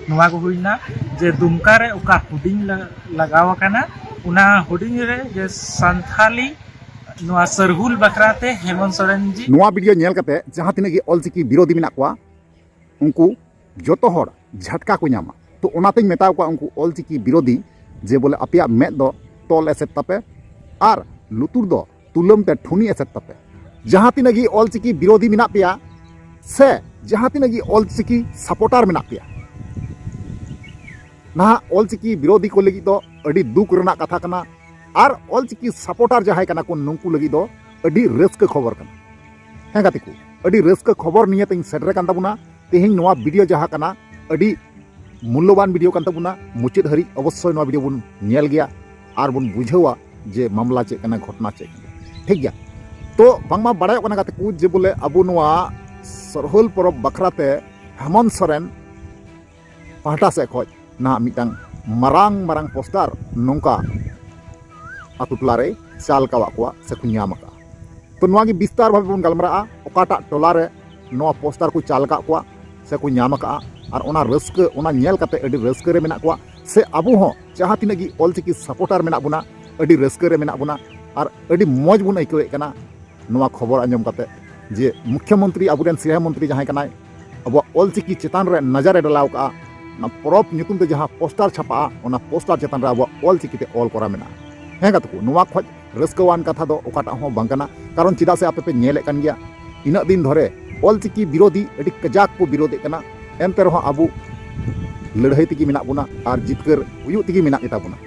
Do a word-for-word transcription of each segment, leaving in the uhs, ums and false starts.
ᱱᱚᱣᱟ ᱠᱚ ᱦᱩᱭᱱᱟ ᱡᱮ ᱫᱩᱢᱠᱟ ᱨᱮ ᱚᱠᱟ ᱦᱩᱰᱤᱧ ᱞᱟ- ᱞᱟᱜᱟᱣ ᱟᱠᱟᱱᱟ, ᱚᱱᱟ ᱦᱩᱰᱤᱧ ᱨᱮ ᱡᱮ ᱥᱟᱱᱛᱷᱟᱞᱤ ᱱᱚᱣᱟ ᱥᱟᱨᱦᱩᱞ ᱵᱟᱠᱷᱨᱟ ᱛᱮ ᱦᱮᱢᱚᱱᱛ ᱥᱚᱨᱮᱱ ᱡᱤ᱾ ᱱᱚᱣᱟ ᱵᱷᱤᱰᱤᱭᱳ ᱧᱮᱞ ᱠᱟᱛᱮ ᱡᱟᱦᱟᱸ ᱛᱤᱱᱟᱹᱜ ᱜᱮ ᱚᱞᱪᱤᱠᱤ ᱵᱤᱨᱳᱫᱷᱤ ᱢᱮᱱᱟᱜ ᱠᱚᱣᱟ, ᱩᱱᱠᱩ ᱡᱚᱛᱚ ᱦᱚᱲ ᱡᱷᱟᱴᱠᱟ ᱠᱚ ᱧᱟᱢᱟ᱾ ᱛᱚ ᱚᱱᱟᱛᱮᱧ ᱢᱮᱛᱟ ᱠᱚᱣᱟ ᱩᱱᱠᱩ ᱚᱞᱪᱤᱠᱤ ᱵᱤᱨᱳᱫᱷᱤ ᱡᱮ ᱵᱚᱞᱮ ᱟᱯᱮᱭᱟᱜ ᱢᱮᱫ ᱫᱚ ᱛᱚᱞ ᱮᱥᱮᱫ ᱛᱟᱯᱮ ᱟᱨ ᱞᱩᱛᱩᱨ ᱫᱚ ᱛᱩᱞᱟᱹᱢ ᱛᱮ ᱴᱷᱩᱱᱤ ᱮᱥᱮᱫ ᱛᱟᱯᱮ᱾ ᱡᱟᱦᱟᱸ ᱛᱤᱱᱟᱹᱜ ᱜᱮ ᱚᱞᱪᱤᱠᱤ ᱵᱤᱨᱳᱫᱷᱤ ᱢᱮᱱᱟᱜ ᱯᱮᱭᱟ ᱥᱮ ᱡᱟᱦᱟᱸ ᱛᱤᱱᱟᱹᱜ ᱜᱮ ᱚᱞᱪᱤᱠᱤ ᱥᱟᱯᱳᱨᱴᱟᱨ ᱢᱮᱱᱟᱜ ᱯᱮᱭᱟ, ᱱᱟᱦᱟᱜ ᱚᱞᱪᱤᱠᱤ ᱵᱤᱨᱳᱫᱷᱤ ᱠᱚ ᱞᱟᱹᱜᱤᱫ ᱫᱚ ᱟᱹᱰᱤ ᱫᱩᱠ ᱨᱮᱱᱟᱜ ᱠᱟᱛᱷᱟ ᱠᱟᱱᱟ᱾ ᱟᱨ ᱚᱞᱪᱤᱠᱤ ᱥᱟᱯᱳᱨᱴᱟᱨ ᱡᱟᱦᱟᱸᱭ ᱠᱟᱱᱟ ᱠᱚ, ᱱᱩᱠᱩ ᱞᱟᱹᱜᱤᱫ ᱫᱚ ᱟᱹᱰᱤ ᱨᱟᱹᱥᱠᱟᱹ ᱠᱷᱚᱵᱚᱨ ᱠᱟᱱᱟ᱾ ᱦᱮᱸ ᱜᱟᱛᱮ ᱠᱚ, ᱟᱹᱰᱤ ᱨᱟᱹᱥᱠᱟᱹ ᱠᱷᱚᱵᱚᱨ ᱱᱤᱭᱮ ᱛᱤᱧ ᱥᱮᱴᱮᱨ ᱠᱟᱱ ᱛᱟᱵᱚᱱᱟ᱾ ᱛᱮᱦᱮᱧ ᱱᱚᱣᱟ ᱵᱷᱤᱰᱤᱭᱳ ᱡᱟᱦᱟᱸ ᱠᱟᱱᱟ, ᱟᱹᱰᱤ ᱢᱩᱞᱞᱚᱵᱟᱱ ᱵᱷᱤᱰᱤᱭᱳ ᱠᱟᱱ ᱛᱟᱵᱚᱱᱟ᱾ ᱢᱩᱪᱟᱹᱫ ᱦᱟᱹᱨᱤᱡ ᱚᱵᱚᱥᱥᱳᱭ ᱱᱚᱣᱟ ᱵᱷᱤᱰᱤᱭᱳ ᱵᱚᱱ ᱧᱮᱞ ᱜᱮᱭᱟ ᱟᱨ ᱵᱚᱱ ᱵᱩᱡᱷᱟᱹᱣᱟ ᱡᱮ ᱢᱟᱢᱞᱟ ᱪᱮᱫ ᱠᱟᱱᱟ, ᱜᱷᱚᱴᱚᱱᱟ ᱪᱮᱫ ᱠᱟᱱᱟ᱾ ᱴᱷᱤᱠ ᱜᱮᱭᱟ, ᱛᱚ ᱵᱟᱝᱢᱟ ᱵᱟᱲᱟᱭᱚᱜ ᱠᱟᱱᱟ ᱜᱟᱛᱮ ᱠᱚ ᱡᱮ ᱵᱚᱞᱮ ᱟᱵᱚ ᱱᱚᱣᱟ ᱥᱚᱨᱦᱩᱞ ᱯᱚᱨᱚᱵᱽ ᱵᱟᱠᱷᱨᱟ ᱛᱮ ᱦᱮᱢᱚᱱᱛ ᱥᱚᱨᱮᱱ ᱯᱟᱦᱴᱟ ᱥᱮᱫ ᱠᱷᱚᱱ ᱱᱟᱦᱟᱜ ᱢᱤᱫᱴᱟᱝ ᱢᱟᱨᱟᱝ ᱢᱟᱨᱟᱝ ᱯᱳᱥᱴᱟᱨ ᱱᱚᱝᱠᱟ ᱟᱛᱳ ᱴᱚᱞᱟ ᱨᱮᱭ ᱪᱟᱞ ᱟᱠᱟᱣᱟᱫ ᱠᱚᱣᱟ ᱥᱮᱠᱚ ᱧᱟᱢ ᱟᱠᱟᱫᱼᱟ᱾ ᱛᱚ ᱱᱚᱣᱟ ᱜᱮ ᱵᱤᱥᱛᱟᱨ ᱵᱷᱟᱵᱮ ᱵᱚᱱ ᱜᱟᱞᱢᱟᱨᱟᱜᱼᱟ, ᱚᱠᱟᱴᱟᱜ ᱴᱚᱞᱟ ᱨᱮ ᱱᱚᱣᱟ ᱯᱳᱥᱴᱟᱨ ᱠᱚ ᱪᱟᱞ ᱟᱠᱟᱫ ᱠᱚᱣᱟ ᱥᱮᱠᱚ ᱧᱟᱢ ᱟᱠᱟᱫᱼᱟ, ᱟᱨ ᱚᱱᱟ ᱨᱟᱹᱥᱠᱟᱹ, ᱚᱱᱟ ᱧᱮᱞ ᱠᱟᱛᱮ ᱟᱹᱰᱤ ᱨᱟᱹᱥᱠᱟᱹ ᱨᱮ ᱢᱮᱱᱟᱜ ᱠᱚᱣᱟ, ᱥᱮ ᱟᱵᱚ ᱦᱚᱸ ᱡᱟᱦᱟᱸ ᱛᱤᱱᱟᱹᱜ ᱜᱮ ᱚᱞᱪᱤᱠᱤ ᱥᱟᱯᱳᱨᱴᱟᱨ ᱢᱮᱱᱟᱜ ᱵᱚᱱᱟ, ᱟᱹᱰᱤ ᱨᱟᱹᱥᱠᱟᱹ ᱨᱮ ᱢᱮᱱᱟᱜ ᱵᱚᱱᱟ ᱟᱨ ᱟᱹᱰᱤ ᱢᱚᱡᱽ ᱵᱚᱱ ᱟᱹᱭᱠᱟᱹᱣᱮᱫ ᱠᱟᱱᱟ ᱱᱚᱣᱟ ᱠᱷᱚᱵᱚᱨ ᱟᱸᱡᱚᱢ ᱠᱟᱛᱮ ᱡᱮ ᱢᱩᱠᱷᱭᱚᱢᱚᱱᱛᱨᱤ, ᱟᱵᱚᱨᱮᱱ ᱥᱤᱨᱟᱹ ᱢᱚᱱᱛᱨᱤ ᱡᱟᱦᱟᱸᱭ ᱠᱟᱱᱟᱭ, ᱟᱵᱚᱣᱟᱜ ᱚᱞᱪᱤᱠᱤ ᱪᱮᱛᱟᱱ ᱨᱮ ᱱᱚᱡᱚᱨᱮ ᱰᱟᱞᱟᱣ ᱠᱟᱜᱼᱟ, ᱚᱱᱟ ᱯᱚᱨᱚᱵᱽ ᱧᱩᱛᱩᱢ ᱛᱮ ᱡᱟᱦᱟᱸ ᱯᱳᱥᱴᱟᱨ ᱪᱷᱟᱯᱟᱜᱼᱟ, ᱚᱱᱟ ᱯᱳᱥᱴᱟᱨ ᱪᱮᱛᱟᱱ ᱨᱮ ᱟᱵᱚᱣᱟᱜ ᱚᱞᱪᱤᱠᱤ ᱛᱮ ᱚᱞ ᱠᱚᱨᱟ ᱢᱮᱱᱟᱜᱼᱟ᱾ ᱦᱮᱸ ᱜᱟᱛᱮ ᱠᱚ, ᱱᱚᱣᱟ ᱠᱷᱚᱡ ᱨᱟᱹᱥᱠᱟᱹᱣᱟᱱ ᱠᱟᱛᱷᱟ ᱫᱚ ᱚᱠᱟᱴᱟᱜ ᱦᱚᱸ ᱵᱟᱝ ᱠᱟᱱᱟ᱾ ᱠᱟᱨᱚᱱ ᱪᱮᱫᱟᱜ ᱥᱮ ᱟᱯᱮ ᱯᱮ ᱧᱮᱞᱮᱫ ᱠᱟᱱ ᱜᱮᱭᱟ, ᱤᱱᱟᱹᱜ ᱫᱤᱱ ᱫᱷᱚᱨᱮ ᱚᱞᱪᱤᱠᱤ ᱵᱤᱨᱳᱫᱷᱤ ᱟᱹᱰᱤ ᱠᱟᱡᱟᱠ ᱠᱚ ᱵᱤᱨᱳᱫᱷᱮᱫ ᱠᱟᱱᱟ, ᱮᱱᱛᱮ ᱨᱮᱦᱚᱸ ᱟᱵᱚ ᱞᱟᱹᱲᱦᱟᱹᱭ ᱛᱮᱜᱮ ᱢᱮᱱᱟᱜ ᱵᱚᱱᱟ ᱟᱨ ᱡᱤᱛᱠᱟᱹᱨ ᱦᱩᱭᱩᱜ ᱛᱮᱜᱮ ᱢᱮᱱᱟᱜ ᱜᱮᱛᱟ ᱵᱚᱱᱟ᱾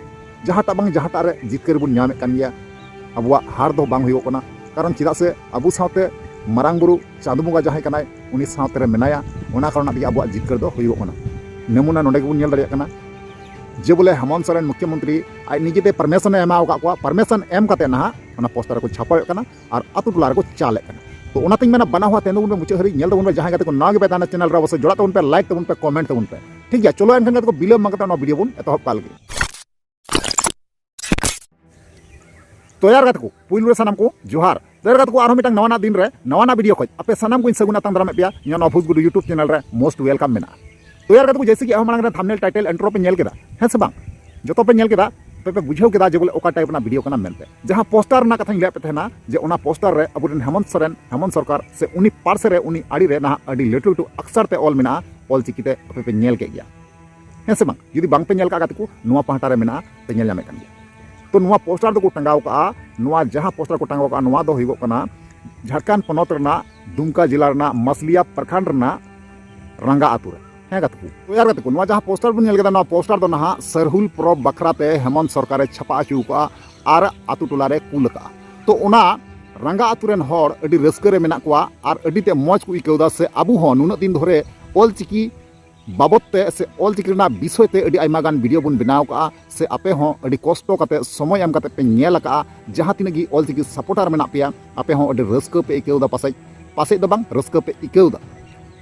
ᱡᱟᱦᱟᱸᱴᱟᱜ ᱵᱟᱝ ᱡᱟᱦᱟᱸᱴᱟᱜ ᱨᱮ ᱡᱤᱛᱠᱟᱹᱨ ᱵᱚᱱ ᱧᱟᱢᱮᱫ ᱠᱟᱱ ᱜᱮᱭᱟ, ᱟᱵᱚᱣᱟᱜ ᱦᱟᱨ ᱫᱚ ᱵᱟᱝ ᱦᱩᱭᱩᱜᱚᱜ ᱠᱟᱱᱟ᱾ ᱠᱟᱨᱚᱱ ᱪᱮᱫᱟᱜ ᱥᱮ ᱟᱵᱚ ᱥᱟᱶᱛᱮ ᱢᱟᱨᱟᱝ ᱵᱩᱨᱩ ᱪᱟᱸᱫᱚ ᱵᱚᱸᱜᱟ ᱡᱟᱦᱟᱸᱭ ᱠᱟᱱᱟᱭ, ᱩᱱᱤ ᱥᱟᱶᱛᱮ ᱨᱮ ᱢᱮᱱᱟᱭᱟ, ᱚᱱᱟ ᱠᱟᱨᱚᱱ ᱛᱮᱜᱮ ᱟᱵᱚᱣᱟᱜ ᱡᱤᱛᱠᱟᱹᱨ ᱫᱚ ᱦᱩᱭᱩᱜᱚᱜ ᱠᱟᱱᱟ᱾ ᱱᱚᱢᱩᱱᱟ ᱱᱚᱰᱮ ᱜᱮᱵᱚᱱ ᱧᱮᱞ ᱫᱟᱲᱮᱭᱟᱜ ᱠᱟᱱᱟ ᱡᱮ ᱵᱚᱞᱮ ᱦᱮᱢᱚᱱᱛ ᱥᱚᱨᱮᱱ ᱢᱩᱠᱷᱭᱚᱢᱚᱱᱛᱨᱤ ᱟᱡ ᱱᱤᱡᱮᱛᱮ ᱯᱟᱨᱢᱤᱥᱚᱱᱮ ᱮᱢᱟ ᱟᱠᱟᱫ ᱠᱚᱣᱟ, ᱯᱟᱨᱢᱤᱥᱚᱱ ᱮᱢ ᱠᱟᱛᱮ ᱱᱟᱦᱟᱜ ᱚᱱᱟ ᱯᱳᱥᱴᱟᱨ ᱨᱮᱠᱚ ᱪᱷᱟᱯᱟᱣᱮᱫ ᱠᱟᱱᱟ ᱟᱨ ᱟᱛᱳ ᱴᱚᱞᱟ ᱨᱮᱠᱚ ᱪᱟᱞᱮᱫ ᱠᱟᱱᱟ᱾ ᱛᱚ ᱚᱱᱟᱛᱤᱧ ᱢᱮᱱᱟ ᱵᱟᱱᱟ ᱦᱚᱲ ᱛᱟᱦᱮᱸ ᱛᱟᱵᱚᱱ ᱯᱮ, ᱢᱩᱪᱟᱹᱫ ᱦᱟᱹᱨᱤᱡ ᱧᱮᱞ ᱛᱟᱵᱚᱱ ᱯᱮ, ᱡᱟᱦᱟᱸᱭ ᱜᱟᱛᱮ ᱠᱚ ᱱᱟᱣᱟ ᱜᱮᱯᱮ ᱛᱟᱦᱮᱱᱟ ᱪᱮᱱᱮᱞ ᱨᱮ, ᱚᱵᱚᱥᱥᱳᱭ ᱡᱚᱲᱟᱜ ᱛᱟᱵᱚᱱ ᱯᱮ, ᱞᱟᱭᱤᱠ ᱛᱟᱵᱚᱱ ᱯᱮ, ᱠᱚᱢᱮᱱᱴ ᱛᱟᱵᱚᱱ ᱯᱮ᱾ ᱴᱷᱤᱠ ᱜᱮᱭᱟ, ᱪᱚᱞᱚ ᱮᱱᱠᱷᱟᱱ ᱜᱟᱛᱮ ᱠᱚ ᱵᱤᱞᱚᱢ ᱵᱟᱝ ᱠᱟᱛᱮ ᱱᱚᱣᱟ ᱵᱷᱤᱰᱤᱭᱳ ᱵᱚᱱ ᱮᱛᱚᱦᱚᱵ ᱠᱟᱜ ᱞᱮᱜᱮ᱾ ᱛᱚ ᱭᱟᱨ ᱜᱟᱛᱮ ᱠᱚ, ᱯᱩᱭᱞᱩ ᱨᱮ ᱥᱟᱱᱟᱢ ᱠᱚ ᱡᱚᱦᱟᱨ᱾ ᱛᱚ ᱭᱟᱨ ᱜᱟᱛᱮ ᱠᱚ, ᱟᱨᱦᱚᱸ ᱢᱤᱫᱴᱟᱝ ᱱᱟᱣᱟᱱᱟᱜ ᱫᱤᱱ ᱨᱮ ᱱᱟᱣᱟᱱᱟᱜ ᱵᱷᱤᱰᱤᱭᱳ ᱠᱷᱚᱡ ᱟᱯᱮ ᱥᱟᱱᱟᱢ ᱠᱚᱧ ᱥᱟᱹᱜᱩᱱ ᱟᱛᱟᱝ ᱫᱟᱨᱟᱢᱮᱫ ᱯᱮᱭᱟ᱾ ᱤᱧᱟᱹᱜ ᱱᱚᱣᱟ ᱵᱷᱩᱡᱽ ᱜᱩᱰᱩ YouTube ᱪᱮᱱᱮᱞ ᱨᱮ most welcome ᱢᱮᱱᱟᱜᱼᱟ᱾ ᱛᱚ ᱭᱟᱨ ᱜᱟᱛᱮ ᱠᱚ, ᱡᱮᱭᱥᱮ ᱠᱤ ᱟᱨᱦᱚᱸ ᱢᱟᱲᱟᱝ ᱨᱮ ᱛᱷᱟᱢᱵᱱᱮᱞ, ᱴᱟᱭᱴᱮᱞ, ᱤᱱᱴᱨᱳ ᱯᱮ ᱧᱮᱞ ᱠᱮᱫᱟ, ᱦᱮᱸ ᱥᱮ ᱵᱟᱝ? ᱡᱚᱛᱚ ᱯᱮ ᱧᱮᱞ ᱠᱮᱫᱟ, ᱛᱚ ᱯᱮ ᱵᱩᱡᱷᱟᱹᱣ ᱠᱮᱫᱟ ᱡᱮ ᱵᱚᱞᱮ ᱚᱠᱟ ᱴᱟᱭᱤᱯ ᱨᱮᱱᱟᱜ ᱵᱷᱤᱰᱤᱭᱳ ᱠᱟᱱᱟ ᱢᱮᱱᱛᱮ᱾ ᱡᱟᱦᱟᱸ ᱯᱳᱥᱴᱟᱨ ᱨᱮᱱᱟᱜ ᱠᱟᱛᱷᱟᱧ ᱞᱟᱹᱭᱟᱫ ᱯᱮ ᱛᱟᱦᱮᱱᱟ, ᱡᱮ ᱚᱱᱟ ᱯᱳᱥᱴᱟᱨ ᱨᱮ ᱟᱵᱚᱨᱮᱱ ᱦᱮᱢᱚᱱᱛ ᱥᱚᱨᱮᱱ, ᱦᱮᱢᱚᱱᱛ ᱥᱚᱨᱠᱟᱨ ᱥᱮ ᱩᱱᱤ ᱯᱟᱨᱥᱮ ᱨᱮ, ᱩᱱᱤ ᱟᱲᱮ ᱨᱮ ᱱᱟᱦᱟᱜ ᱟᱹᱰᱤ ᱞᱟᱹᱴᱩ ᱞᱟᱹᱴᱩ ᱚᱠᱥᱟᱨ ᱛᱮ ᱚᱞ ᱢᱮᱱᱟᱜᱼᱟ, ᱚᱞ ᱪᱤᱠᱤ ᱛᱮ ᱟᱯᱮ ᱯᱮ ᱧᱮᱞ ᱠᱮᱫ ᱜᱮᱭᱟ, ᱦᱮᱸ ᱥᱮ ᱵᱟᱝ? ᱡᱩᱫᱤ ᱵᱟᱝ ᱯᱮ ᱧᱮᱞ ᱠᱟᱜ ᱜᱟᱛᱮ ᱠᱚ, ᱱᱚᱣᱟ ᱯᱟᱦᱴᱟ ᱨᱮ ᱢᱮᱱᱟᱜᱼᱟ, ᱯᱮ ᱧᱮᱞ ᱧᱟᱢᱮᱫ ᱠᱟᱱ ᱜᱮᱭᱟ᱾ ᱛᱚ ᱱᱚᱣᱟ ᱯᱳᱥᱴᱟᱨ ᱫᱚᱠᱚ ᱴᱟᱸᱜᱟᱣ ᱠᱟᱜᱼᱟ, ᱱᱚᱣᱟ ᱡᱟᱦᱟᱸ ᱯᱳᱥᱴᱟᱨ ᱠᱚ ᱴᱟᱸᱜᱟᱣ ᱠᱟᱜᱼᱟ, ᱱᱚᱣᱟ ᱫᱚ ᱦᱩᱭᱩᱜᱚᱜ ᱠᱟᱱᱟ ᱡᱷᱟᱲᱠᱷᱚᱸᱰ ᱯᱚᱱᱚᱛ ᱨᱮᱱᱟᱜ ᱫᱩᱢᱠᱟ ᱡᱮᱞᱟ ᱨᱮᱱᱟᱜ ᱢᱟᱥᱞᱤᱭᱟ ᱯᱨᱚᱠᱷᱚᱸᱰ ᱨᱮᱱᱟᱜ ᱨᱟᱸᱜᱟ ᱟᱛᱳ ᱨᱮ᱾ ᱦᱮᱸ ᱜᱟᱛᱮ ᱠᱚ, ᱛᱚ ᱭᱟᱨ ᱜᱟᱛᱮ ᱠᱚ, ᱱᱚᱣᱟ ᱡᱟᱦᱟᱸ ᱯᱳᱥᱴᱟᱨ ᱵᱚᱱ ᱧᱮᱞ ᱠᱮᱫᱟ, ᱱᱚᱣᱟ ᱯᱳᱥᱴᱟᱨ ᱫᱚ ᱱᱟᱦᱟᱜ ᱥᱟᱨᱦᱩᱞ ᱯᱚᱨᱚᱵᱽ ᱵᱟᱠᱷᱨᱟ ᱛᱮ ᱦᱮᱢᱚᱱᱛ ᱥᱚᱨᱠᱟᱨᱮ ᱪᱷᱟᱯᱟ ᱦᱚᱪᱚ ᱠᱟᱜᱼᱟ ᱟᱨ ᱟᱛᱳ ᱴᱚᱞᱟ ᱨᱮ ᱠᱩᱞ ᱟᱠᱟᱜᱼᱟ᱾ ᱛᱚ ᱚᱱᱟ ᱨᱟᱸᱜᱟ ᱟᱛᱳ ᱨᱮᱱ ᱦᱚᱲ ᱟᱹᱰᱤ ᱨᱟᱹᱥᱠᱟᱹ ᱨᱮ ᱢᱮᱱᱟᱜ ᱠᱚᱣᱟ ᱟᱨ ᱟᱹᱰᱤ ᱛᱮ ᱢᱚᱡᱽ ᱠᱚ ᱟᱹᱭᱠᱟᱹᱣ ᱮᱫᱟ, ᱥᱮ ᱟᱵᱚ ᱦᱚᱸ ᱱᱩᱱᱟᱹᱜ ᱫᱤᱱ ᱫᱷᱚᱨᱮ ᱚᱞ ᱪᱤᱠᱤ ᱵᱟᱵᱚᱛ ᱛᱮ ᱥᱮ ᱚᱞ ᱪᱤᱠᱤ ᱨᱮᱱᱟᱜ ᱵᱤᱥᱚᱭ ᱛᱮ ᱟᱹᱰᱤ ᱟᱭᱢᱟ ᱜᱟᱱ ᱵᱷᱤᱰᱤᱭᱳ ᱵᱚᱱ ᱵᱮᱱᱟᱣ ᱠᱟᱜᱼᱟ, ᱥᱮ ᱟᱯᱮ ᱦᱚᱸ ᱟᱹᱰᱤ ᱠᱚᱥᱴᱚ ᱠᱟᱛᱮ, ᱥᱚᱢᱚᱭ ᱮᱢ ᱠᱟᱛᱮ ᱯᱮ ᱧᱮᱞ ᱟᱠᱟᱜᱼᱟ᱾ ᱡᱟᱦᱟᱸ ᱛᱤᱱᱟᱹᱜ ᱜᱮ ᱚᱞ ᱪᱤᱠᱤ ᱥᱟᱯᱳᱨᱴᱟᱨ ᱢᱮᱱᱟᱜ ᱯᱮᱭᱟ, ᱟᱯᱮ ᱦᱚᱸ ᱟᱹᱰᱤ ᱨᱟᱹᱥᱠᱟᱹ ᱯᱮ ᱟᱹᱭᱠᱟᱹᱣ ᱮᱫᱟ ᱯᱟᱥᱮᱡ, ᱯᱟᱥᱮᱡ ᱫᱚ ᱵᱟᱝ, ᱨᱟᱹᱥᱠᱟᱹ ᱯᱮ ᱟᱹᱭᱠᱟᱹᱣ ᱮᱫᱟ᱾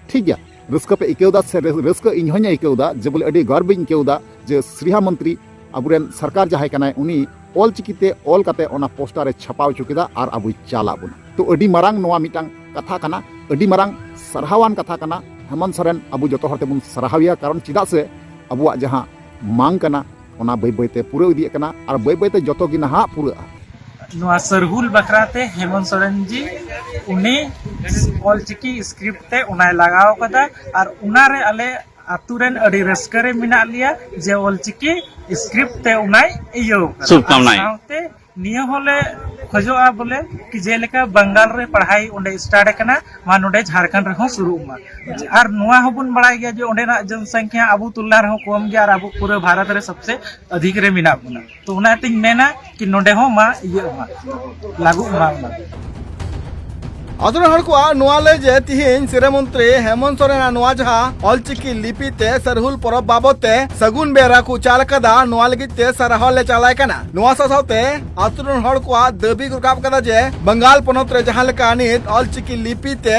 ᱴᱷᱤᱠ ᱜᱮᱭᱟ, ᱨᱟᱹᱥᱠᱟᱹ ᱯᱮ ᱟᱹᱭᱠᱟᱹᱣ ᱮᱫᱟ, ᱥᱮ ᱨᱟᱹᱥ-, ᱨᱟᱹᱥᱠᱟᱹ ᱤᱧ ᱦᱚᱸᱧ ᱟᱹᱭᱠᱟᱹᱣ ᱮᱫᱟ, ᱡᱮ ᱵᱚᱞᱮ ᱟᱹᱰᱤ ᱜᱚᱨᱵᱤᱧ ᱟᱹᱭᱠᱟᱹᱣ ᱮᱫᱟ ᱡᱮ ᱥᱨᱤᱦᱟ ᱢᱚᱱᱛᱨᱤ ᱟᱵᱚᱨᱮᱱ ᱥᱚᱨᱠᱟᱨ ᱡᱟᱦᱟᱸᱭ ᱠᱟᱱᱟᱭ, ᱩᱱᱤ ᱚᱞ ᱪᱤᱠᱤ ᱛᱮ ᱚᱞ ᱠᱟᱛᱮ ᱚᱱᱟ ᱯᱳᱥᱴᱟᱨ ᱮ ᱪᱷᱟᱯᱟᱣ ᱦᱚᱪᱚ ᱠᱮᱫᱟ ᱟᱨ ᱟᱵᱚᱭ ᱪᱟᱞ ᱟᱫ ᱵᱚᱱᱟ᱾ ᱛᱚ ᱟᱹᱰᱤ ᱢᱟᱨᱟᱝ ᱱᱚᱣᱟ ᱢᱤᱫᱴᱟᱝ ᱠᱟᱛᱷᱟ ᱠᱟᱱᱟ, ᱟᱹᱰᱤ ᱢᱟᱨᱟᱝ ᱥᱟᱨᱦᱟᱣᱟᱱ ᱠᱟᱛᱷᱟ ᱠᱟᱱᱟ᱾ ᱦᱮᱢᱚᱱᱛ ᱥᱚᱨᱮᱱ ᱟᱵᱚ ᱡᱚᱛᱚ ᱦᱚᱲ ᱛᱮᱵᱚᱱ ᱥᱟᱨᱦᱟᱣᱮᱭᱟ, ᱠᱟᱨᱚᱱ ᱪᱮᱫᱟᱜ ᱥᱮ ᱟᱵᱚᱣᱟᱜ ᱡᱟᱦᱟᱸ ᱢᱟᱝ ᱠᱟᱱᱟ, ᱚᱱᱟ ᱵᱟᱹᱭ ᱵᱟᱹᱭ ᱛᱮ ᱯᱩᱨᱟᱹᱣ ᱤᱫᱤᱜ ᱠᱟᱱᱟ ᱟᱨ ᱵᱟᱹᱭ ᱵᱟᱹᱭ ᱛᱮ ᱡᱚᱛᱚ ᱜᱮ ᱱᱟᱦᱟᱜ ᱯᱩᱨᱟᱹᱜᱼᱟ᱾ ᱱᱚᱣᱟ ᱥᱟᱨᱦᱩᱞ ᱵᱟᱠᱷᱨᱟ ᱛᱮ ᱦᱮᱢᱚᱱᱛ ᱥᱚᱨᱮᱱ ᱡᱤ ᱩᱱᱤ ᱚᱞᱪᱤᱠᱤ ᱥᱠᱨᱤᱯᱴ ᱛᱮ ᱚᱱᱟᱭ ᱞᱟᱜᱟᱣ ᱠᱟᱫᱟ, ᱟᱨ ᱚᱱᱟᱨᱮ ᱟᱞᱮ ᱟᱛᱳ ᱨᱮᱱ ᱟᱹᱰᱤ ᱨᱟᱹᱥᱠᱟᱹ ᱨᱮ ᱢᱮᱱᱟᱜ ᱞᱮᱭᱟ ᱡᱮ ᱚᱞᱪᱤᱠᱤ ᱥᱠᱨᱤᱯᱴ ᱛᱮ ᱚᱱᱟᱭ ᱤᱭᱟᱹᱣ ᱠᱟᱫᱟ᱾ ᱥᱩᱵᱷᱠᱟᱢᱱᱟᱭ᱾ ᱟᱨ ᱥᱟᱶᱛᱮ ᱱᱤᱭᱟᱹ ᱦᱚᱸᱞᱮ ᱠᱷᱚᱡᱚᱜᱼᱟ ᱵᱚᱞᱮ ᱠᱤ ᱡᱮᱞᱮᱠᱟ ᱵᱟᱝᱜᱟᱞ ᱨᱮ ᱯᱟᱲᱦᱟᱭ ᱚᱸᱰᱮ ᱥᱴᱟᱨᱴ ᱟᱠᱟᱱᱟ, ᱢᱟ ᱱᱚᱰᱮ ᱡᱷᱟᱲᱠᱷᱚᱸᱰ ᱨᱮᱦᱚᱸ ᱥᱩᱨᱩᱜ ᱢᱟ᱾ ᱟᱨ ᱱᱚᱣᱟ ᱦᱚᱸᱵᱚᱱ ᱵᱟᱲᱟᱭ ᱜᱮᱭᱟ ᱡᱮ ᱚᱸᱰᱮᱱᱟᱜ ᱡᱚᱱᱥᱚᱝᱠᱷᱟ ᱟᱵᱚ ᱛᱩᱞᱱᱟ ᱨᱮᱦᱚᱸ ᱠᱚᱢ ᱜᱮᱭᱟ ᱟᱨ ᱟᱵᱚ ᱯᱩᱨᱟᱹ ᱵᱷᱟᱨᱚᱛ ᱨᱮ ᱥᱚᱵᱥᱮ ᱟᱫᱷᱤᱠ ᱨᱮ ᱢᱮᱱᱟᱜ ᱵᱚᱱᱟ᱾ ᱛᱚ ᱚᱱᱟᱛᱤᱧ ᱢᱮᱱᱟ ᱠᱤ ᱱᱚᱰᱮ ᱦᱚᱸ ᱢᱟ ᱤᱭᱟᱹᱜ ᱢᱟ, ᱞᱟᱹᱜᱩᱜ ᱢᱟ ᱚᱱᱟ᱾ ᱟᱛᱳ ᱨᱮᱱ ᱦᱚᱲ ᱠᱚᱣᱟᱜ ᱱᱚᱣᱟ ᱞᱟᱹᱭ ᱡᱮ ᱛᱤᱦᱤᱧ ᱥᱤᱨᱟᱹ ᱢᱚᱱᱛᱨᱤ ᱦᱮᱢᱚᱱᱛ ᱥᱚᱨᱮᱱᱟᱜ ᱱᱚᱣᱟ ᱡᱟᱦᱟᱸ ᱚᱞᱪᱤᱠᱤ ᱞᱤᱯᱤ ᱛᱮ ᱥᱟᱨᱦᱩᱞ ᱯᱚᱨᱚᱵᱽ ᱵᱟᱵᱚᱛ ᱛᱮ ᱥᱟᱹᱜᱩᱱ ᱵᱮᱨᱟ ᱠᱚ ᱪᱟᱞ ᱟᱠᱟᱫᱟ, ᱱᱚᱣᱟ ᱞᱟᱹᱜᱤᱫ ᱛᱮ ᱥᱟᱨᱦᱟᱣ ᱞᱮ ᱪᱟᱞᱟᱭ ᱠᱟᱱᱟ᱾ ᱱᱚᱣᱟ ᱥᱟᱶ ᱥᱟᱶᱛᱮ ᱟᱛᱳ ᱨᱮᱱ ᱦᱚᱲ ᱠᱚᱣᱟᱜ ᱫᱟᱹᱵᱤ ᱠᱚ ᱨᱟᱠᱟᱵ ᱠᱟᱫᱟ ᱡᱮ ᱵᱟᱝᱜᱟᱞ ᱯᱚᱱᱚᱛ ᱨᱮ ᱡᱟᱦᱟᱸ ᱞᱮᱠᱟ ᱱᱤᱛ ᱚᱞᱪᱤᱠᱤ ᱞᱤᱯᱤ ᱛᱮ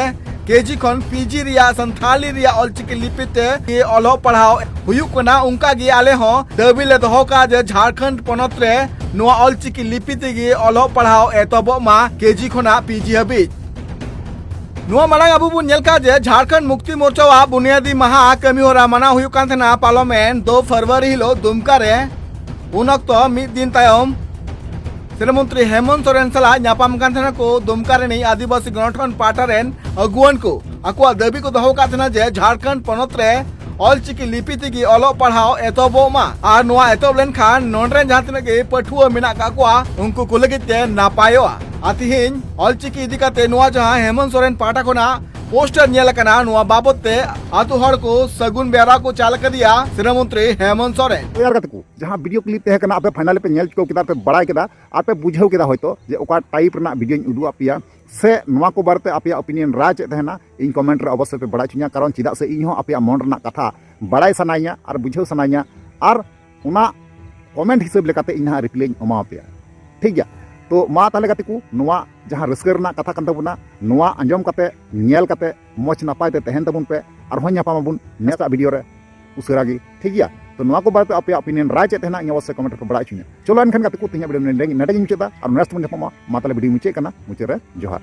ᱠᱮᱡᱤ ᱠᱷᱚᱱ ᱯᱤᱡᱤ ᱨᱮᱭᱟᱜ ᱥᱟᱱᱛᱷᱟᱞᱤ ᱨᱮᱭᱟᱜ ᱚᱞᱪᱤᱠᱤ ᱞᱤᱯᱤ ᱛᱮ ᱚᱞᱚᱜ ᱯᱟᱲᱦᱟᱣ ᱦᱩᱭᱩᱜ ᱠᱟᱱᱟ, ᱚᱱᱠᱟ ᱜᱮ ᱟᱞᱮ ᱦᱚᱸ ᱫᱟᱹᱵᱤ ᱞᱮ ᱫᱚᱦᱚ ᱠᱟᱜᱼᱟ ᱡᱮ ᱡᱷᱟᱲᱠᱷᱚᱸᱰ ᱯᱚᱱᱚᱛ ᱨᱮ ᱱᱚᱣᱟ ᱚᱞᱪᱤᱠᱤ ᱞᱤᱯᱤ ᱛᱮᱜᱮ ᱚᱞᱚᱜ ᱯᱟᱲᱦᱟᱣ ᱮᱛᱚᱦᱚᱵᱚᱜ ᱢᱟ, ᱠᱮᱡᱤ ᱠᱷᱚᱱᱟᱜ ᱯᱤᱡᱤ ᱦᱟᱹᱵᱤᱡ᱾ ᱱᱚᱣᱟ ᱢᱟᱲᱟᱝ ᱟᱵᱚ ᱵᱚᱱ ᱧᱮᱞ ᱠᱟᱜ ᱡᱮ ᱡᱷᱟᱲᱠᱷᱚᱸᱰ ᱢᱩᱠᱛᱤ ᱢᱳᱨᱪᱟᱣᱟᱜ ᱵᱩᱱᱤᱭᱟᱫᱤ ᱢᱟᱦᱟ ᱠᱟᱹᱢᱤ ᱦᱚᱨᱟ ᱢᱟᱱᱟᱣ ᱦᱩᱭᱩᱜ ᱠᱟᱱ ᱛᱟᱦᱮᱱᱟ ᱯᱟᱨᱚᱢᱮᱱ ᱫᱩ ᱯᱷᱮᱵᱽᱨᱩᱣᱟᱨᱤ ᱦᱤᱞᱳᱜ ᱫᱩᱢᱠᱟ ᱨᱮ᱾ ᱩᱱ ᱚᱠᱛᱚ ᱢᱤᱫ ᱫᱤᱱ ᱛᱟᱭᱚᱢ ᱥᱤᱨᱟᱹ ᱢᱚᱱᱛᱨᱤ ᱦᱮᱢᱚᱱᱛ ᱥᱚᱨᱮᱱ ᱥᱟᱞᱟᱜ ᱧᱟᱯᱟᱢ ᱠᱟᱱ ᱛᱟᱦᱮᱱᱟ ᱠᱚ ᱫᱩᱢᱠᱟ ᱨᱤᱱᱤᱡ ᱟᱹᱫᱤᱵᱟᱹᱥᱤ ᱜᱚᱱᱚᱴᱷᱚᱱ ᱯᱟᱦᱴᱟ ᱨᱮᱱ ᱟᱹᱜᱩᱣᱟᱹᱱ ᱠᱚ᱾ ᱟᱠᱚᱣᱟᱜ ᱫᱟᱹᱵᱤ ᱠᱚ ᱫᱚᱦᱚ ᱟᱠᱟᱫ ᱛᱟᱦᱮᱱᱟ ᱡᱮ ᱡᱷᱟᱲᱠᱷᱚᱸᱰ ᱯᱚᱱᱚᱛ ᱨᱮ ᱚᱞᱪᱤᱠᱤ ᱞᱤᱯᱤ ᱛᱮᱜᱮ ᱚᱞᱚᱜ ᱯᱟᱲᱦᱟᱣ ᱮᱛᱚᱦᱚᱵᱚᱜ ᱢᱟ ᱟᱨ ᱱᱚᱣᱟ ᱮᱛᱚᱦᱚᱵ ᱞᱮᱱᱠᱷᱟᱱ ᱱᱚᱰᱮ ᱨᱮᱱ ᱡᱟᱦᱟᱸ ᱛᱤᱱᱟᱹᱜ ᱜᱮ ᱯᱟᱹᱴᱷᱩᱣᱟᱹ ᱢᱮᱱᱟᱜ ᱠᱟᱜ ᱠᱚᱣᱟ ᱩᱱᱠᱩ ᱠᱚ ᱞᱟᱹᱜᱤᱫ ᱛᱮ ᱱᱟᱯᱟᱭᱚᱜᱼᱟ᱾ ᱟᱨ ᱛᱤᱦᱤᱧ ᱚᱞᱪᱤᱠᱤ ᱤᱫᱤ ᱠᱟᱛᱮ ᱱᱚᱣᱟ ᱡᱟᱦᱟᱸ ᱦᱮᱢᱚᱱᱛ ᱥᱚᱨᱮᱱ ᱯᱟᱦᱴᱟ ᱠᱷᱚᱱᱟᱜ ᱯᱳᱥᱴᱟᱨ ᱧᱮᱞ ᱟᱠᱟᱱᱟ, ᱱᱚᱣᱟ ᱵᱟᱵᱚᱛ ᱛᱮ ᱟᱛᱳ ᱦᱚᱲ ᱠᱚ ᱥᱟᱹᱜᱩᱱ ᱵᱮᱣᱨᱟ ᱠᱚ ᱪᱟᱞ ᱟᱠᱟᱫᱮᱭᱟ ᱥᱤᱨᱟᱹ ᱢᱚᱱᱛᱨᱤ ᱦᱮᱢᱚᱱᱛ ᱥᱚᱨᱮᱱ᱾ ᱛᱚᱭᱟᱨ ᱠᱟᱛᱮ ᱠᱚ ᱡᱟᱦᱟᱸ ᱵᱷᱤᱰᱤᱭᱳ ᱠᱞᱤᱯ ᱛᱟᱦᱮᱸ ᱠᱟᱱᱟ, ᱟᱯᱮ ᱯᱷᱟᱭᱱᱟᱞᱤ ᱯᱮ ᱧᱮᱞ ᱪᱩᱠᱟᱹᱣ ᱠᱮᱫᱟ, ᱯᱮ ᱵᱟᱲᱟᱭ ᱠᱮᱫᱟ ᱟᱨ ᱯᱮ ᱵᱩᱡᱷᱟᱹᱣ ᱠᱮᱫᱟ ᱦᱚᱭᱛᱳ ᱡᱮ ᱚᱠᱟ ᱴᱟᱭᱤᱯ ᱨᱮᱱᱟᱜ ᱵᱷᱤᱰᱤᱭᱳᱧ ᱩᱫᱩᱜ ᱟᱫ ᱯᱮᱭᱟ, ᱥᱮ ᱱᱚᱣᱟ ᱠᱚ ᱵᱟᱨᱮᱛᱮ ᱟᱯᱮᱭᱟᱜ ᱚᱯᱤᱱᱤᱭᱚᱱ ᱨᱟᱭ ᱪᱮᱫ ᱛᱟᱦᱮᱱᱟ, ᱤᱧ ᱠᱚᱢᱮᱱᱴ ᱨᱮ ᱚᱵᱚᱥᱥᱳᱭ ᱯᱮ ᱵᱟᱲᱟᱭ ᱦᱚᱪᱚᱧᱟ᱾ ᱠᱟᱨᱚᱱ ᱪᱮᱫᱟᱜ ᱥᱮ ᱤᱧ ᱦᱚᱸ ᱟᱯᱮᱭᱟᱜ ᱢᱚᱱ ᱨᱮᱱᱟᱜ ᱠᱟᱛᱷᱟ ᱵᱟᱲᱟᱭ ᱥᱟᱱᱟᱧᱟ ᱟᱨ ᱵᱩᱡᱷᱟᱹᱣ ᱥᱟᱱᱟᱧᱟ, ᱟᱨ ᱚᱱᱟ ᱠᱚᱢᱮᱱᱴ ᱦᱤᱥᱟᱹᱵ ᱞᱮᱠᱟᱛᱮ ᱤᱧ ᱱᱟᱦᱟᱜ ᱨᱤᱯᱞᱟᱭᱤᱧ ᱮᱢᱟ ᱟᱯᱮᱭᱟ᱾ ᱴᱷᱤᱠ ᱜᱮᱭᱟ? ᱛᱚ ᱢᱟ ᱛᱟᱦᱚᱞᱮ ᱜᱟᱛᱮ ᱠᱚ, ᱱᱚᱣᱟ ᱡᱟᱦᱟᱸ ᱨᱟᱹᱥᱠᱟᱹ ᱨᱮᱱᱟᱜ ᱠᱟᱛᱷᱟ ᱠᱟᱱ ᱛᱟᱵᱚᱱᱟ, ᱱᱚᱣᱟ ᱟᱸᱡᱚᱢ ᱠᱟᱛᱮ, ᱧᱮᱞ ᱠᱟᱛᱮ ᱢᱚᱡᱽ ᱱᱟᱯᱟᱭ ᱛᱮ ᱛᱟᱦᱮᱱ ᱛᱟᱵᱚᱱ ᱯᱮ᱾ ᱟᱨᱦᱚᱸ ᱧᱟᱯᱟᱢ ᱟᱵᱚᱱ ᱱᱮᱠᱥᱴ ᱵᱷᱤᱰᱤᱭᱳ ᱨᱮ ᱩᱥᱟᱹᱨᱟ ᱜᱮ᱾ ᱴᱷᱤᱠ ᱜᱮᱭᱟ? ᱛᱚ ᱱᱚᱣᱟ ᱠᱚ ᱵᱟᱨᱮᱛᱮ ᱟᱯᱮᱭᱟᱜ ᱚᱯᱤᱱᱤᱭᱚᱱ ᱨᱟᱭ ᱪᱮᱫ ᱛᱟᱦᱮᱱᱟ, ᱤᱧ ᱚᱵᱚᱥᱥᱳᱭ ᱠᱚᱢᱮᱱᱴ ᱨᱮᱯᱮ ᱵᱟᱲᱟᱭ ᱦᱚᱪᱚᱧᱟ᱾ ᱪᱚᱞᱚ ᱮᱱᱠᱷᱟᱱ ᱜᱟᱛᱮ ᱠᱚ, ᱛᱮᱦᱮᱧᱟᱜ ᱵᱷᱤᱰᱤᱭᱳ ᱱᱚᱰᱮ ᱜᱮᱧ ᱢᱩᱪᱟᱹᱫᱟ ᱟᱨ ᱱᱮᱠᱥᱴ ᱵᱚᱱ ᱧᱟᱯᱟᱢᱟ᱾ ᱢᱟ ᱛᱟᱦᱚᱞᱮ ᱵᱷᱤᱰᱤᱭᱳ ᱢᱩᱪᱟᱹᱫ ᱠᱟᱱᱟ, ᱢᱩᱪᱟᱹᱫ ᱨᱮ ᱡᱚᱦᱟᱨ᱾